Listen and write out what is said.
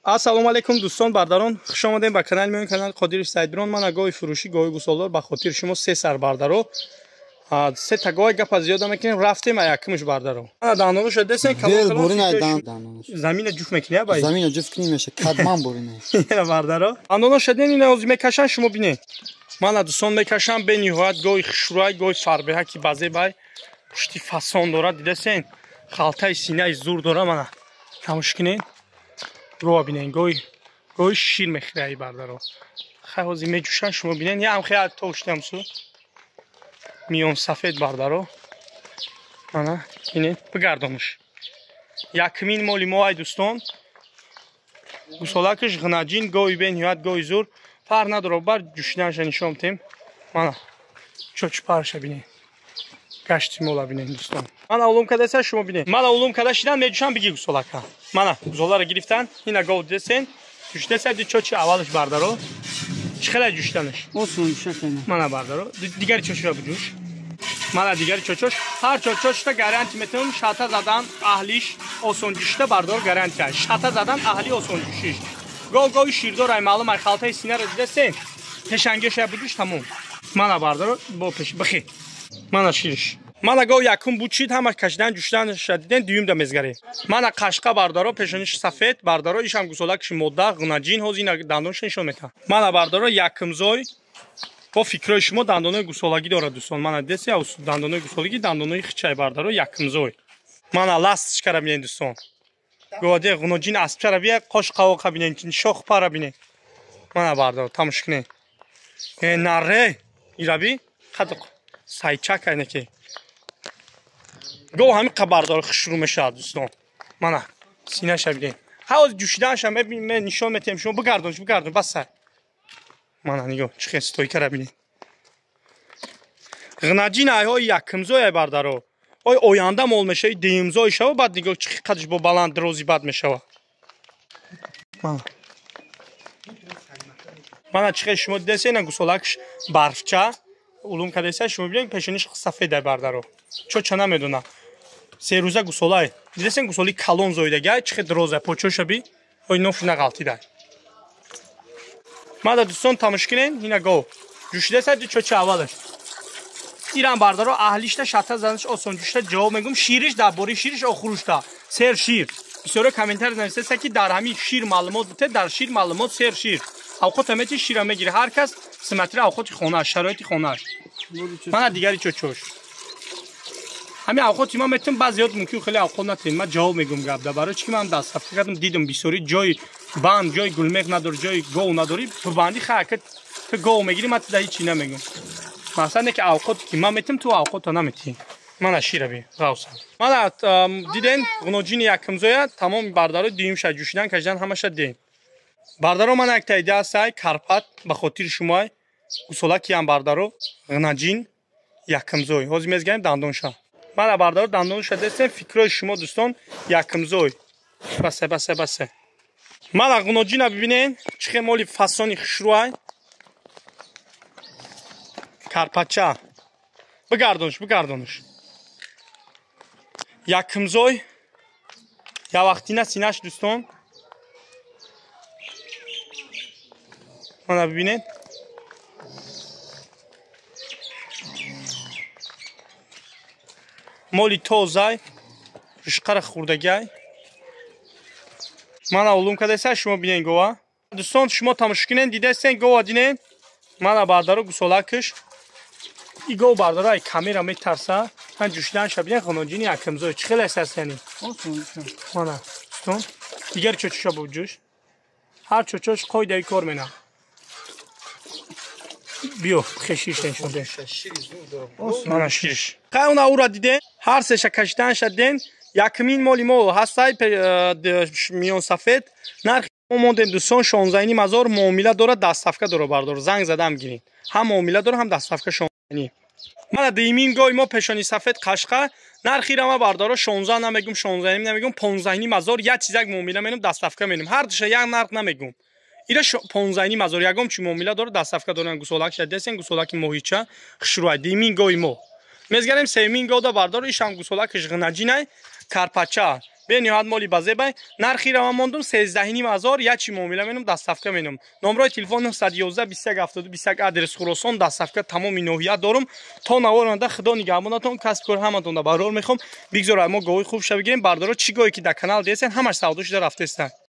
Ассалому алайкум дӯстон, бардарон, хуш омадем ба канали миён, канали Қодиров Саидбирон. Ман гоҳи фурӯшӣ, гоҳи гусолдор ба хотири шумо се сар бардаро. Се та гоҳи гапа зиёда мекунем, рафтем якумш бардаро. Ана дандонашо десен, калон бурин ай дандонаш. Замина ҷуф мекунӣ бай? Замина ҷуф кунӣ меша, кадман бурин. Ина бардаро. Дандонашо ден, ина ози мекашан, шумо бинед. Мана дӯстон мекашан, бениҳоят гоҳи хушрӯй, гоҳи фарбеҳа ки базе бай пушти фасон дорад, дидесен? Халтаи синаи зур дора, мана. Тамош кунед. Гова бинен, гоҳи шир мехӯра и бардаро. Хай ҳозир меҷӯшан, шумо бинен. Ям хай тоштам су. Миён сафед бардаро. Мана, бинен, бигардонуш. Якмин моли мо ай дӯстон. Гусолакаш ғнаҷин, гоҳи бениҳоят гоҳи зур. Фарқ надора, бар ҷӯшиданша нишон медиҳем. Мана, чоч парша бинен. Гашти мола бинен дӯстон. Мана улум кадаса шумо бинен. Мана улум када шидан меҷӯшан биги гусолака. Мана гузоларо гирифтан, ина гов дидесен. Ҷӯшидеса ди чочи аввалаш бардаро. Чӣ хеле ҷӯшиданаш? Осон ҷӯшакана. Мана бардаро, дигари чочро буҷӯш. Мана дигари чочош. Ҳар чочошта гарантия метавон шата задан аҳлиш осон ҷӯшида бардор гарантия. Шата задан аҳли осон ҷӯшиш. Гов гови ширдор ай маълум ай халтаи синаро дидесен. Пешангеша буҷӯш тамом. Мана бардаро бо пеш бихи. Мана шириш. Мана гов якум бучид, ҳама кашидан ҷӯшидан шадиден, дуюм да мезгарем. Мана қашқа бардаро, пешониш сафед бардаро, ишам гусолакши модда, ғнаҷин, ҳозир ина дандонша нишон метаҳам. Мана бардаро якумзой бо фикрҳои шумо дандонои гусолагӣ дорад дӯстон. Мана дидеси дандонои гусолагӣ, дандонои хичай бардаро якумзой. Мана ласточкара бинен дӯстон. Годе ғнаҷин аспчара бия, қош қавоқа бинен, шох пара бинен. Мана бардаро тамош кунен. Э наре ираби қадқ сайчак айнаки. Гов ҳамин қабардор хушрӯ мешавад дӯстон. Мана синаша бинед. Ҳа ҳозир ҷӯшиданша мебинем, нишон метиҳем шумо бигардонш, бигардон, бас сар. Мана нигоҳ, чӣ хел стойкара бинед. Ғнаҷин айҳои якумзой ай бардаро. Ой оянда мол мешавад, дуюмзой шава, баъд нигоҳ чӣ қадаш бо баланд дрози бад мешавад. Мана. Мана чӣ хел шумо дидесед, ина гусолакш барфча улум кадеса, шумо бинед пешониш сафед ай бардаро. Чо намедона. Се рӯза гусолай. Дидесен гусоли калон зоидагай, чӣ хел дороза почоша би, ой ноф нағалтидай. Мада дӯстон тамош кунен, ина гов. Ҷӯшидеса ди чочи аввалаш. Иран бардаро аҳлишта шата занаш осон ҷӯшида ҷавоб мегум, шириш дар бораи шириш охурушта. Сер шир. Бисёре комментарий нависеса ки дар ҳамин шир маълумот бите, дар шир маълумот сер шир. Авқот мети шира мегири ҳар кас симатри авқоти хонааш, шароити хонааш. Мана дигари чочош. Ҳамин авқоти ма метавон баъзеёт мумкин хеле авқот натавонем. Ман ҷавоб мегӯм гап да барои чӣ ки ман дастсафка кардам, дидам бисёри ҷои банд, ҷои гулмех надори, ҷои гов надорӣ, бубандӣ ха ту гов мегирӣ, ман туда ҳеҷ чӣ намегӯм. Масалан ки авқоте ки ман метавонам, ту авқото наметавонӣ. Мана шира би ғавсан. Мана диден ғноҷини якумзоя, тамоми бардаро дуюмша ҷӯшидан кашидан ҳамаша диден. Бардаро мана як таида ҳастай карпат ба хотири шумоай гусолакиам бардаро ғнаҷин якумзой. Ҳозир мезгаем дандонша. Мана бардаро дандонша дестем, фикрҳои шумо дӯстон якумзой. Басе басе басе. Мана ғноҷина бибинен, чӣ хел моли фасони хушрӯай. Карпатча. Бигардонш, бигардонш. Якумзой. Я вақтина синаш дӯстон. Мана бибинед. Моли тозай, ришқара хӯрдагай. Мана улум кадеса, шумо бинен гова. Дӯстон, шумо тамошо кунен, дидесен, гова динен. Мана бардаро гусолакш. И гов бардаро ай камера метарса. Ҳан ҷӯшиданша бинен, ғноҷини якумзой. Чӣ хел эҳсас яни? Мана, дӯстон, дигар чочоша буҷӯш. Ҳар чочош қоидаи кор мена. Биё, хешиш нишон де. Мана шириш. Хай уна ура диден, ҳар сеша кашиданша диден. Якумин моли мо ҳастай миён сафед. Нархи мо мондем дӯстон 16,5 ҳазор, муомила дорад, дастсафка дорад бардор. Занг задам гирин. Ҳам муомила дорад, ҳам дастсафка 16,5. Мана дуюмин гоҳи мо пешони сафед қашқа. Нархи рама бардоро 16 намегум, 16,5 намегум, 15,5 ҳазор як чизак муомила менам, дастсафка менам. Ҳар душа як нарх намегум. Ира 15,5 ҳазор ягом чи муомила дорад, дастсафка доранд, гусолак шадесен, гусолаки моҳича, хушрӯай. Дуюмин гоҳи мо. Мезгарем сеюмин гоҳда бардор, ишам гусолакиш ғнаҷинай, карпача. Бениҳоят моли базебай. Нархи рава мондум 13,5 ҳазор, ячи муомила менум, доставка менум. Номрои телефон 911 21 72 21, адрес Хуросон, доставка тамоми ноҳия дорум. То наворанда худо нигаҳбонатон, касбкор ҳаматонда барор мехом. Бигзор мо гоҳи хуб ша бигирем. Бардоро, чӣ гоҳе ки дар канал десен, ҳамаш савдо шуда рафтестанд.